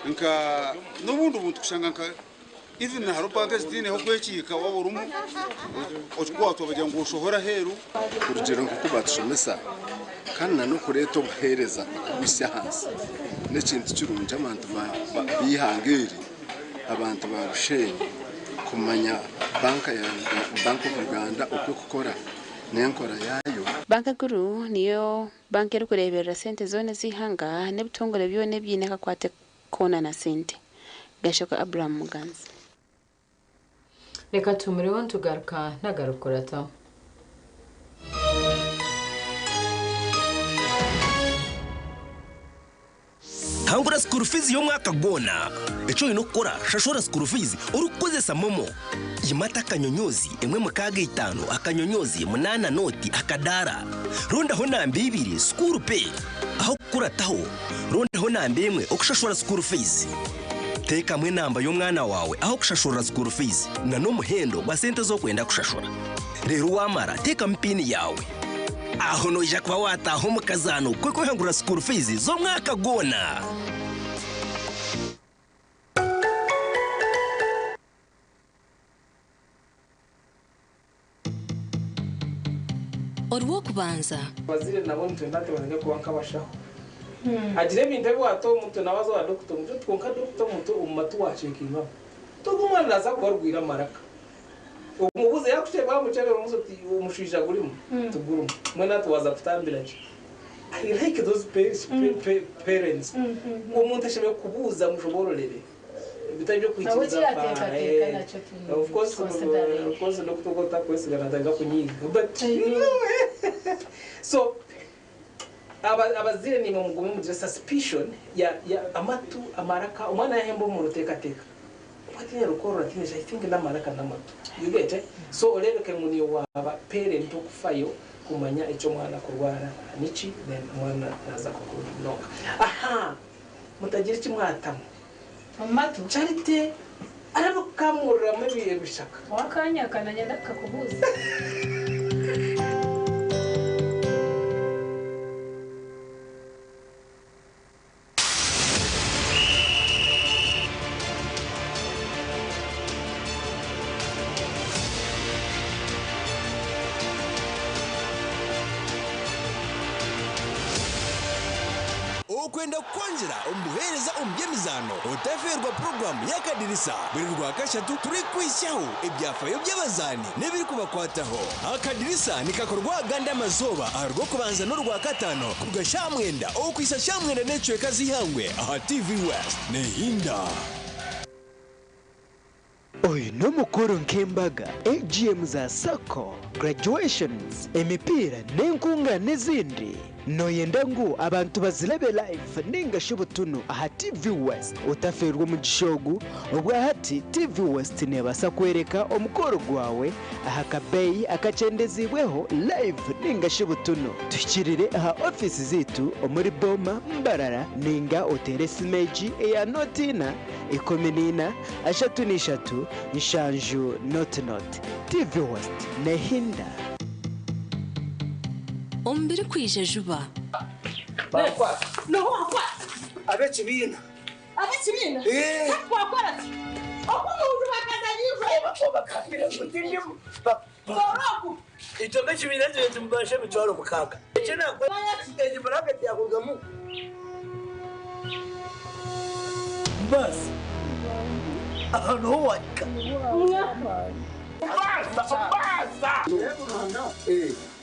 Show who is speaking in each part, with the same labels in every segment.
Speaker 1: Nka n'obundi buntu kushanga nka even hariho banka ezitiineho okwekiika waaba orimu okikwatwa bagira ngu oshohore aheeru.
Speaker 2: Kurugiirira nk'oku batushomesa kandi na n'okureeta obuheereza bakabuhitsya ahansi n'ekintu kirungi abantu b'eihanga eri, abantu ba Rushenyi kumanya banka ya Bank of Uganda oku ekukora n'enkora yaayo.
Speaker 3: Banka Enkuru niyo banka erikureeberera sente zoona ez'eihanga n'ebitongore byona ebiine akakwate koona na sente. Gashoka Abraham Muganzi.
Speaker 4: Reka tuhumureho nitugaruka n'agarikukurataho.
Speaker 5: Hangura school fees y'omwaka gwona. Eki oine kukora, shashura school fees orikukozesa MoMo. Yimata akanyonyoozi emwe mukaaga itaano akanyonyoozi munaana nooti akadaara. Rondaho namba ibiri school pay. Aho kukurataho, rondaho namba emwe okushashura school fees. Teekamu enamba y'omwana waawe aho kushashurira school fees na n'omuhendo gwa sente ezi orikwenda kushashura. Reero waamara teekamu piini yaawe. Aho noija kuba waataaha omu kazaano k'okwehangurira school fees z'omwaka gwona.
Speaker 6: Orw'okubanza.
Speaker 7: Abazaire nabo nitwenda nti batandike kuba nk'abashaho. Hagira ebintu ebi waata omu mutwe nawe aza owa dokita omugire oti kwonka dokita omutu omu matu wacekingamu. Ti ogu omwana naaza kuba arwaire amaraka. Omubuuze yakukyeba wamukyebera omubuuze oti omushwija gurimu? Tigurimu. Mbwenu hati waaza kutambira ki? I like those parents. Omuntu ashemereire kukubuuza amushoboororere. Bitari
Speaker 8: Nawe
Speaker 7: by'okwikiriza
Speaker 8: eki yateekateeka nakyo
Speaker 7: Of course,
Speaker 8: tukiconsideringe.
Speaker 7: of course dokita ogwo otakwesiga natandika kunyiiga but so abazaire naimwe mugume mugire suspicion ya ya amatu, amaraka, omwana yahemba omuriro teekateeka obu atiine rukorora atiine ki I think n'amaraka n'amatu you get eh? So oreebeke ngu niiwe waaba parent okufayo kumanya eki omwana akurwara niki then omwana naaza kukura munonga. Ahaa mutagira eki mwatamu.
Speaker 8: Omu matu.
Speaker 7: Charity arabikukamuriramu ebishaka.
Speaker 8: Wakanyaka nanye ndakakubuuza.
Speaker 9: Okwenda kukwongyera omu buheereza omu by'emizaano, otafeerwa puroguraamu y'Akadirisa buri Rwakashatu turikuhitsyaho ebyafaayo by'abazaani n'ebirikubakwataho. Akadirisa nikakorwa agandi amazooba aha Rwokubanza n'Orwakataano kuruga shaaha mwenda okuhitsya shaaha mwenda n'ekicweka z'eihangwe aha TV West. Nehinda.
Speaker 10: Oyu n'omukoro nk'embaga, AGM za sacco, graduations, emipiira n'enkungaana ezindi. Noyenda ngu abantu bazirabe live ninga shi butunu aha TV West? Otafeerwa omugisha ogu, obwahati TV West nebaasa kworeka omukoro gwawe aha kabeeyi akakyendeziibweho live ninga shi butunu. Tuhikirire aha ofiisi zaitu omuri Boma, Mbarara ninga oteere esimu egi eya nooti ina, 14, 33, 7 0 0. TV West nehinda.
Speaker 6: Omu birikwija juba.
Speaker 11: Ab'ekibiina.
Speaker 12: Ab'ekibiina? Hati twakora ki? Oku omuntu bakazanyirwe. Oroku.
Speaker 11: Itwe nk'ekibiina tubaire nimubasha 60,000. Eki naakora egi buraketi yaakurugamu. Baasi aha niho waahika.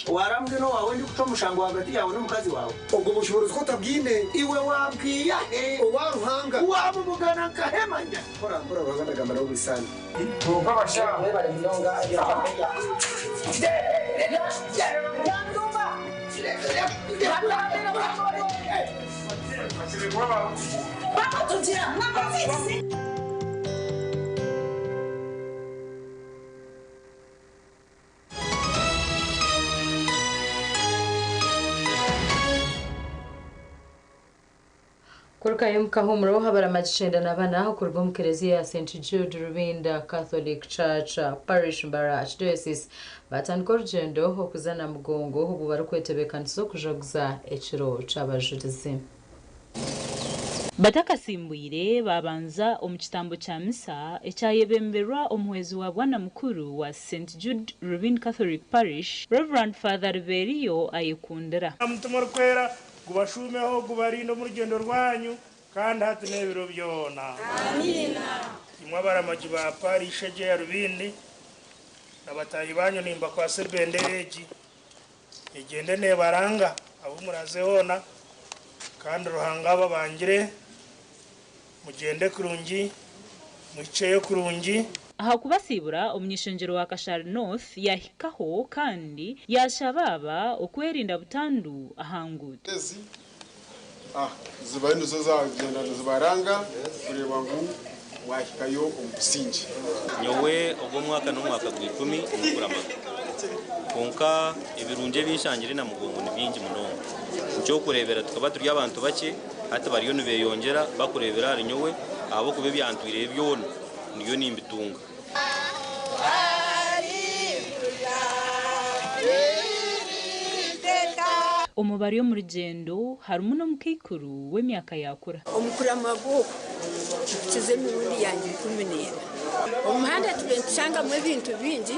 Speaker 13: Warambwira owaawe ndikucwa omushango ahagati yaawe n'omukazi waawe.
Speaker 14: Obwo bushoboorozi ku otabwine?
Speaker 13: Iwe waabwiha he?
Speaker 14: Owa Ruhanga.
Speaker 13: Waabubugana nkahe manya?
Speaker 14: Mpora mpora Ruhanga ndagamba nawe buri saana.
Speaker 4: Kurukayo omu kahumuro, abaramagi 94 okuruga omu kereziya ya St Jude Rubinda Catholic Church Parish Mbarara Archdiocese batandika orugyendo okuza Namugongo obwo barikwetebeekanisa okujaguza ekiro ky'abajurizi.
Speaker 15: Batakasimbwire babanza omu kitambo kya misa ekyayebemberwa omuhwezi wa bwana mukuru wa St Jude Rubini Catholic Parish, Rev. Father Ruberiyo Ayekundira.
Speaker 16: Mutima Orikwera gubashuumeho, gubarinde omu rugyendo rwanyu, kandi hati n'ebiro byona. Imwe abaramagi ba parish egi eya Rubindi na bataahi banyu nimbakwasa ebendera egi, egyende neebaranga ahu muraze hoona, kandi Ruhanga ababangire, mugyende kurungi, muhikyeyo kurungi.
Speaker 15: Aha kubasiibura, omuny'ishengyero wa Kashari North yahikaho kandi yaashaba aba okwerinda butandu aha nguuto.
Speaker 17: Ezi zibayo nizo zagyenda nizibaranga kureeba ngu mwahikayo omu busingye.
Speaker 18: Nyowe ogu omwaka n'omwaka gw'ikumi ndikuramaga. Kwonka ebirungi ebi nshangire Namugongo ni bingi munonga. Nk'eky'okureebera tukaba turi abantu bakye, hati bariyo nibeeyongyera bakureebera ahari nyowe ahabw'okuba ebyantwireyo byona ndiyo nimbitunga.
Speaker 15: Omu bari omu rugyendo harimu n'omukaikuru w'emyaka yaakura.
Speaker 19: Omu kuramaga oku nkukize emirundi yangye 14. Omu muhanda tubaire nitushangamu ebintu bingi,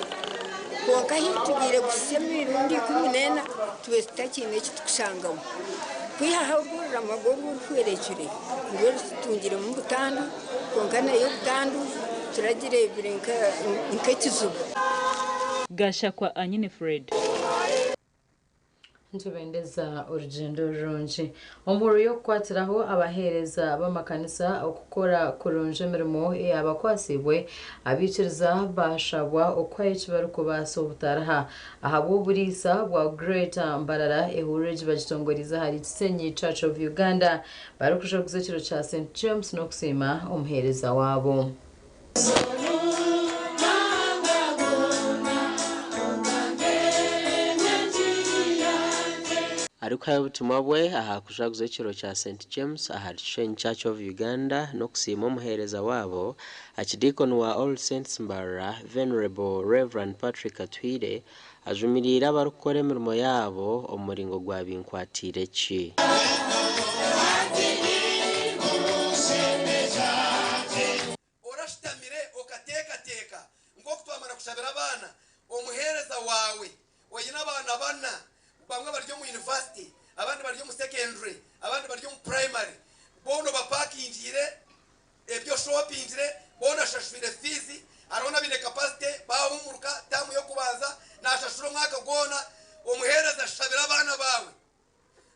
Speaker 19: kwonka ahu tubaire kuhitsya emirundi 14 tubaire tutakiine eki tukushangamu. Kwihaho orwo oruramaga oru oruhwerekyire nirwo rututungiremu butandu, kwonka nayo butandu turagireebire nk'ekizibu.
Speaker 15: Gashakwa Anyine Fred.
Speaker 4: Nitubendeza orugyendo rurungi. Omuhururu y'okukwatiraho abaheereza b'amakanisa okukora kurungi emirimo eyabakwasiibwe, abaikiriza baashabwa okuhayo eki barikubaasa obutariha. Ahabw'oburiisa bwa Greater Mbarara, ehururu egi bagitongoriize ahari Kisenyi Church of Uganda barikujaguza ekiro kya St James n'okusiima omuheereza waabo.
Speaker 20: Arikuhayo obutumwa bwe aha kujaguza ekiro kya St James ahari Kishenyi Church of Uganda n'okusiima omuheereza waabo, Archdeacon wa All Saints Mbarara, Venerable Rev. Patrick Atuhaire, ajumiriire abarikukora emirimo yaabo omu muringo gwa binkwatiire ki.
Speaker 21: Orashutamire okateekateeka nk'oku twamara kushabira abaana? Omuheereza waawe oine abaana bana, bamwe bari omu yunivasite, abandi bari omu sekendure, abandi bari omu purayimare. Boona obapakingiire ebi oshopingire, boona oshashwire fiizi, hariho n'abaine kapasite baahumuruka taamu y'okubanza, naashashura omwaka gwona. Omuheereza shabira abaana baawe.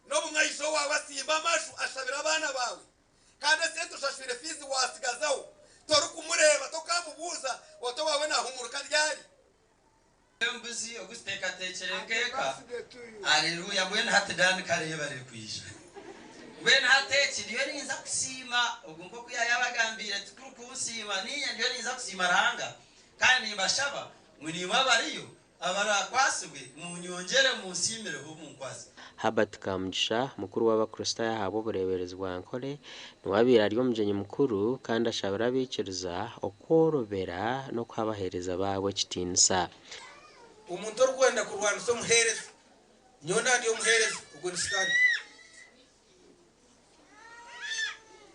Speaker 21: N'obu mwaija owaawe asimba amaju ashabire abaana baawe kandi esente oshashwire fiizi waasigazaho torikumureeba tokamubuuza oti owaawe naahumuruka ryari?
Speaker 22: Embuzi ogu ziteekateekire nk'eka. Areruya! Mbwenu hati Dan kareeba arikwija. Mbwenu hati eki ndiyo ninza kusiima ogu nk'oku yaayabagambiire tikuri kunsiima niinye ndiyo ninza kusiima Ruhanga kandi nimbashaba ngu naimwe abariyo Abaraakwasibwe, muunyongyere munsiimireho, munkwase.
Speaker 20: Herbert Kamugisha, mukuru w'Abakristaayo ahabw'obureeberezi bwa Ankole, niwe abaire ari omugyenyi mukuru kandi ashabire abaikiriza okworobera n'okuha abaheereza baabo ekitiinisa.
Speaker 23: Omuntu orikwenda kurwanisa omuheereza, nyowe naba ndi omuheereza, ogwo ni Sitaane.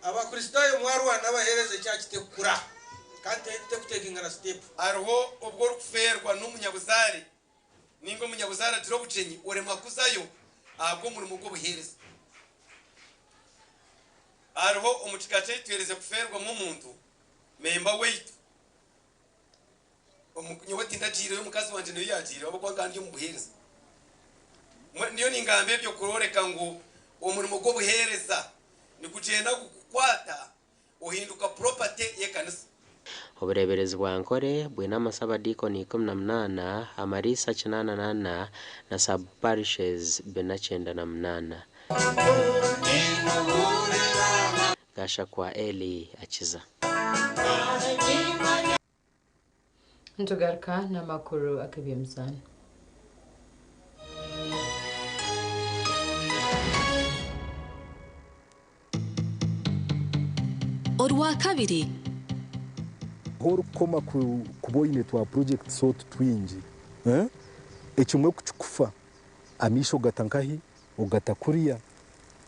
Speaker 23: Abakristaayo mwarwana n'abaheereza ekyaki tekukura kandi tekutekinga na sitepu.
Speaker 21: Hariho obu orikufeerwa n'omunyabuzaare ninga omunyabuzaare agira obugyenyi oremwa kuzayo ahabw'omurimo gw'obuheereza. Hariho omu kika kyaitu tuherize kufeerwamu omuntu memba waitu. Nyowe tindagiireyo omukazi wangye niwe yaagiireyo ahabw'okuba nkaba ndi omu buheereza. Ndiyo ningamba ebyo kworeka ngu omurimo gw'obuheereza nigugyenda gukukwata ohinduka property y'ekanisa.
Speaker 20: Obureeberezi bwa Ankole bwine amasabadiikoni 18, amariisa 84 na sub-parishes 498. Gashakwa Elly Akiza.
Speaker 4: Nitugaruka n'amakuru ag'eby'emizaano.
Speaker 6: Orwakabiri.
Speaker 24: Ahu orikukoma kuba oine twa projects otu twingi, ekimwe kukikufa amaisho ogata nkahi? Ogata kuriya.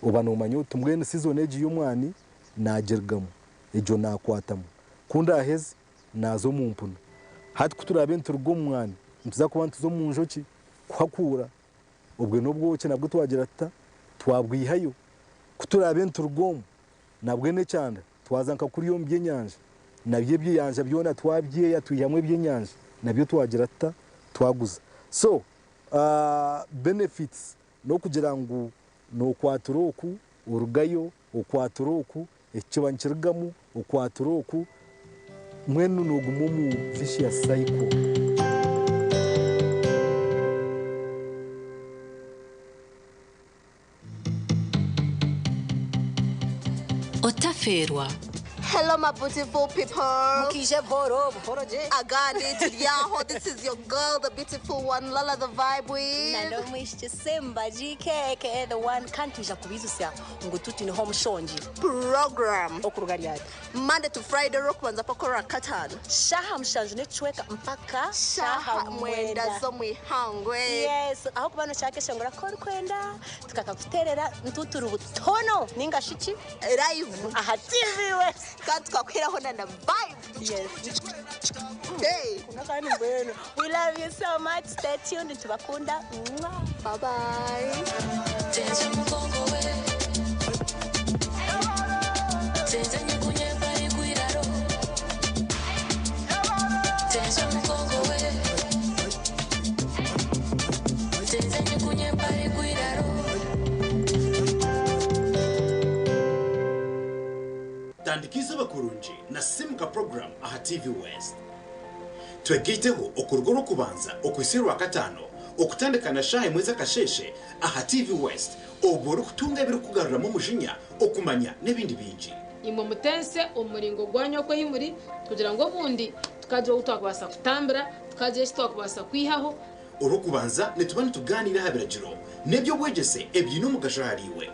Speaker 24: Oba nomanya oti mbwenu season egi y'omwani Naagirigamu, egyo naakwatamu. Ku ndaaheze, naaza omu mpunu. Hati ku turaabe nituruga omu mwani, nituza kuba nituza omu njoki kuhakuura. Obwe n'obwoki nabwo twagira tuta? Twabwihayo. Ku turaabe nituruga omu, nabwe n'ekyanda, twaza nka kuriya omu by'enyanja, nabyo ebyeyanja byona twabyeya twihamu ebyenyanja, nabyo twagira tuta? Twaguza. So, benefits n'okugira ngu nookwatura oku, orugayo, okwatura oku, eki kiba nikirugamu, okwatura oku, mbwenu nooguma omu vicious cycle.
Speaker 6: Otafeerwa.
Speaker 1: Hello, my beautiful people.
Speaker 2: Mukije buhoro, buhoro je.
Speaker 1: Agandi Tulyaho. This is your girl, the beautiful one, Lala the vibe with.
Speaker 2: Nando mwishiki Simba GK aka the one kandi kubizusya ngu tuti niho mushongi.
Speaker 1: Program.
Speaker 2: Okuruga ryari.
Speaker 1: Monday to Friday rokubanza paka katano.
Speaker 2: Shaha mushanju n'ekicweka mpaka
Speaker 1: Shaha mwenda z'omwihangwe.
Speaker 2: Yes, aho kuba nokyakeshongora ko orikwenda tukakakuterera ntuturi butono ninga shiki
Speaker 1: live
Speaker 2: aha TV we
Speaker 1: kandi tukakuheraho na na vibe.
Speaker 2: Yes.
Speaker 1: Hey.
Speaker 2: Kandi mbwenu. We love you so much. Stay tuned tubakunda.
Speaker 1: Bye bye.
Speaker 3: Tandikiza bakurungi na Simuka program aha TV West. Twegaiteho okuruga orw'okubanza okuhitsya orwakataano okutandika na shaaha emwe z'akasheeshe aha TV West obwo orikutunga ebirikukugaruramu omujinya, okumanya n'ebindi bingi.
Speaker 5: Imwe mutense omu muringo gwanyu oku ahi muri, kugira ngu obundi tukagira obu twakubaasa kutambira, tukagira eki twakubaasa kwihaho.
Speaker 3: Orw'okubanza nituba nitugaaniira aha biragiro n'eby'obwegyese ebiine omugasho ahariiwe.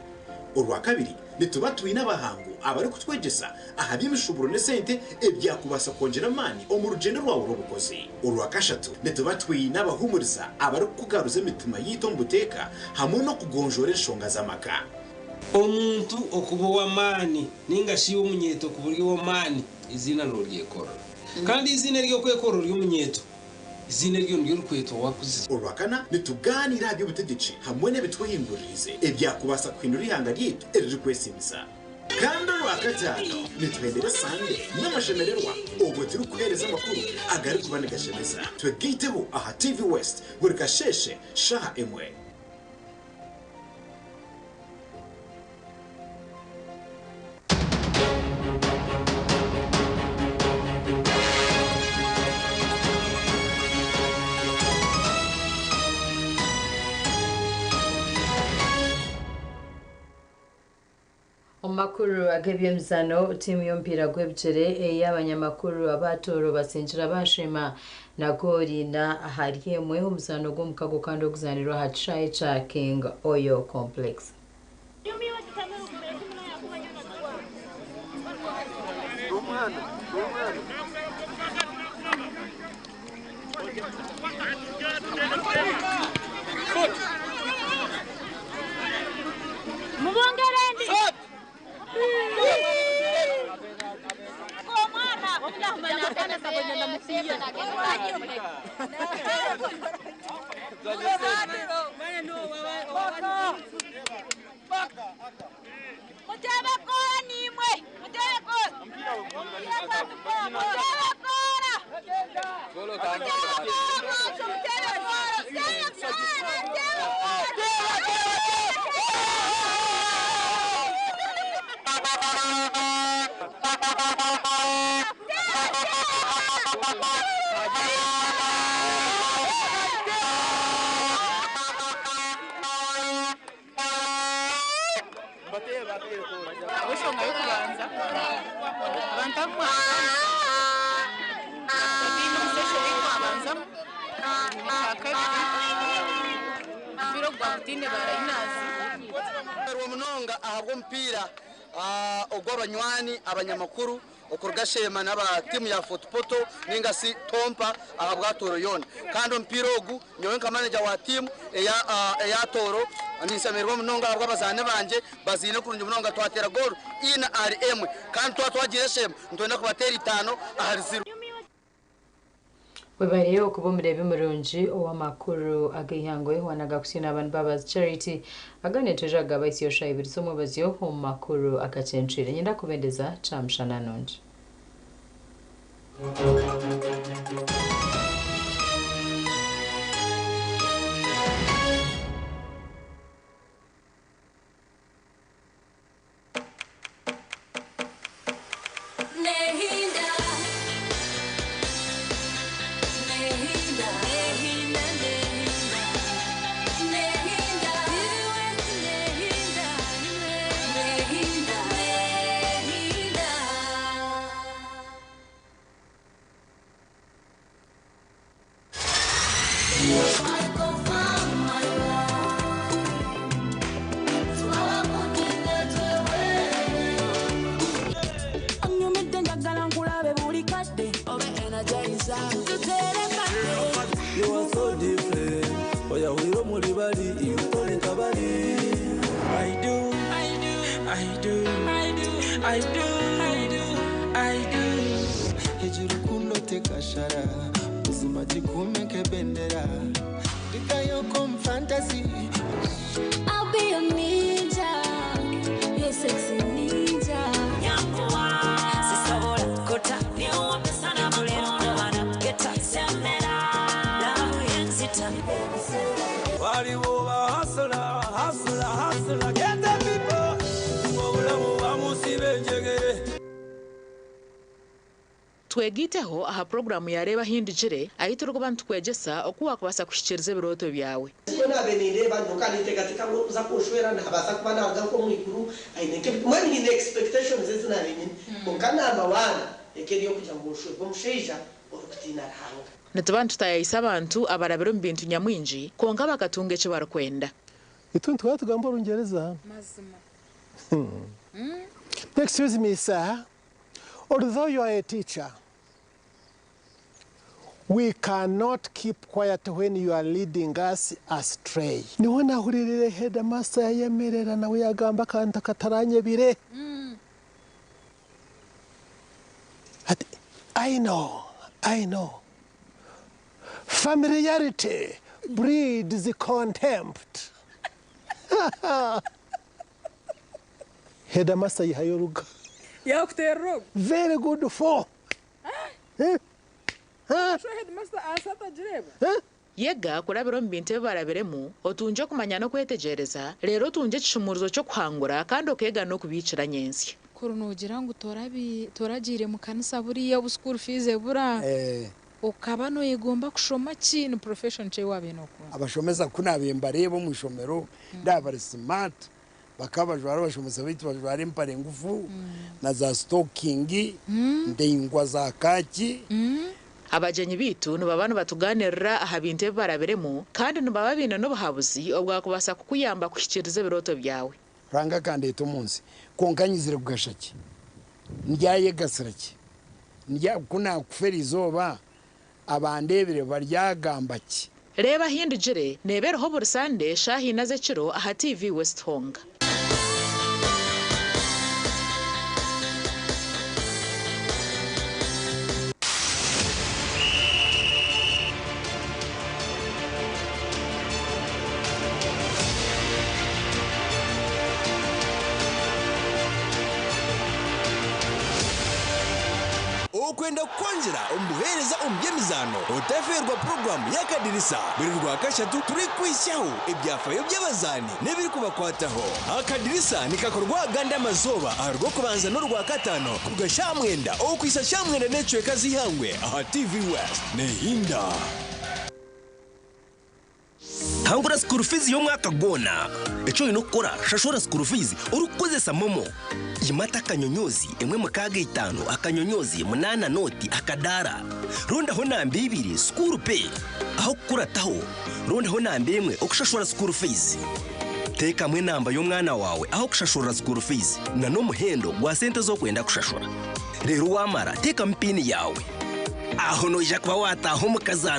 Speaker 3: Orwakabiri nituba twine abahangu abarikutwegyesa aha by'emishuuburo n'esente ebyakubaasa kwongyera amaani omu rugyendo rwawe rw'obukozi. Orwakashatu nituba twine abahuumuriza abarikukugaruza emitima yaitu omu buteeka hamwe n'okugonjoora enshonga z'amaka.
Speaker 23: Omuntu okuba ow'amaani ninga shi omunyeeto kuba ori ow'amaani, eiziina nooryekorera. Kandi eiziina ery'okwekorera ori omunyeeto, eiziina eryo niryo orikwetwa waakuzire.
Speaker 3: Orwakana, nitugaaniira aha by'obutegyeki hamwe n'ebitwehinguririize ebyakubaasa kuhindura eihanga ryaitu eririkwesiimisa. Kandi Orwakataano, nituhendera esande n'amashemererwa obwo turikuheereza amakuru agarikuba nigashemeza. Twegaiteho aha TV West buri kasheeshe shaaha emwe.
Speaker 4: Omu makuru ag'eby'emizaano, tiimu y'omupiira gw'ebigyere ey'abanyamakuru aba Tooro batsingira baashema na goori na ahari emwe omuzaano gw'omukago kandi oguzaanirwe aha kishaayi kya King Oyo Complex.
Speaker 25: Mubongerendi. Mutebe kora nimwe. Mutebe kora. Mutebe kora. Mutebe kora. Mutebe kora.
Speaker 26: Weshonga y'okubanza abantu abamwe baine omusesho y'okwabanzamu ekyakabiri omupiira ogwa butaine barayinazi.
Speaker 27: Munonga ahabw'omupiira ogw'abanywani abanyamakuru okuruga Sheema n'aba tiimu ya Fort Portal ninga si Tompa ahabwa Tooro yoona. Kandi omupiira ogu nyowe nka manager wa tiimu eya Tooro Ninshemererwa munonga ahabw'abazaani bangye baziine kurungi munonga. Twatera goal 4-1 kandi twaba twagiire Sheema nitwenda kubateera 5-0.
Speaker 4: Webare okuba omureebi murungi ow'amakuru ag'eihangwe hoona agakusiina abantu Babazi Charity aganetwejo agabaisyo shaaha ibiri z'omwebazyo omu makuru agakyencwire. Nyenda kubendeza kyamushana nungi.
Speaker 6: Nehinda, Nehinda, Nehinda, Nehinda, Nehinda, Nehinda, Nehinda.
Speaker 7: Onyumidde njagala nkulabe buli kadde obe energizer tuterekadde.
Speaker 8: You are so different. Oyawulira omuli bali, iwe kabali. I do, I do, I do, I do, I do, I do, I do.
Speaker 9: Ejo urukundo tekashara ubuzima gikume nk'ebendera ndikayoko fantasy.
Speaker 6: I'll be your ninja, your sexy ninja.
Speaker 7: Sisobola kota niwampe sana makono geta semera love yenzita.
Speaker 8: Waliwo ba hustler, hustler, hustler, get the people. Obulamu bamusiba enjegere.
Speaker 10: Twegiteho aha puroguramu yareeba hindugire ahi turikuba nitukwegyesa oku wakubaasa kuhikiiriza ebirooto byawe.
Speaker 11: Nabe nindeeba nyoka ninteekateeka ngu okuza kunshwera nabaasa kuba naruga nk'omwiguru aine mbwenu nyine expectations ezi nabe nyine, kwonka namba one eka eri okugira ngu nshwerwe omushaija orikutiina Ruhanga.
Speaker 10: Nituba nitutayayisa abantu abarabire omu bintu nyamwingi kwonka bakatunga eki barikwenda.
Speaker 12: Itwe nitwaba tugamba Orungereza.
Speaker 5: Mazima.
Speaker 12: Excuse me, sir. Although you are a teacher, we cannot keep quiet when you are leading us astray. Niho nahuririre headmaster yayemerera nawe yagamba akantu kataranyebire. Ati, I know, I know. Familiarity breeds contempt. Headmaster yihayo ruga.
Speaker 5: Yakuteera ogu.
Speaker 12: Very good for. Eh?
Speaker 5: So headmaster asa atagireeba.
Speaker 10: Yega kurabira omu bintu ebi barabiremu otungye okumanya n'okwetegyereza reero otungye ekishumuruzo ky'okuhangura kandi okeega n'okubiikira nyentsya.
Speaker 5: Kuri noogira ngu toragiire mu kanisa buriya obu school fees ebura okaba noyegomba kushoma ki, ni profession ki ei waabaire nookunda?
Speaker 13: Abashomesa ku nabiire mbareeba omu ishomero ndaba bari smart, bakaba bajwara, abashomesa baitu bajwara empare ngufu na za stocking ndaingwa za kaki.
Speaker 10: Abagyenyi baitu nibaba nibatuganirira aha bintu ebi barabiremu kandi nibaba baine n'obuhabuzi obwakubaasa kukuyamba kuhikiiriza ebirooto byawe.
Speaker 13: Ruhanga akandeeta omu nsi, kwonka nyizire kugasha ki, ndyayegasira ki, ku naakufera izooba abandeebire baryagamba ki?
Speaker 10: Reeba hindugire neebereho buri Sande shaaha 4 z'ekiro aha TV West Honga.
Speaker 28: Okwenda kukwongyera omu buheereza omu by'emizaano, otaferwa puroguramu y'Akadirisa buri Rwakashatu turikwisyaho ebyafayo by'abazaani n'ebirikubakwataho. Akadirisa nikakorwa agandi amazooba aha Rwokubanza n'Orwakataano kuruga shaaha 9 okwisa shaaha 9 n'ecweka z'eihangwe aha TV West. Nehinda.
Speaker 29: Hangura school fees y'omwaka gwona. Eki olina okukora, shashura school fees orikukozesa MoMo. Yimata *165*80 akadaara. Rondaho namba 2 school pay. Aho kukurataho rondaho namba 1 okushashura school fees. Teekamu enamba y'omwana waawe aho kushashurira school fees na n'omuhendo gwa sente z'okwenda kushashura. Reero wamara teekamu PIN yaawe. Aho noija kuba wataaha omu kazaano.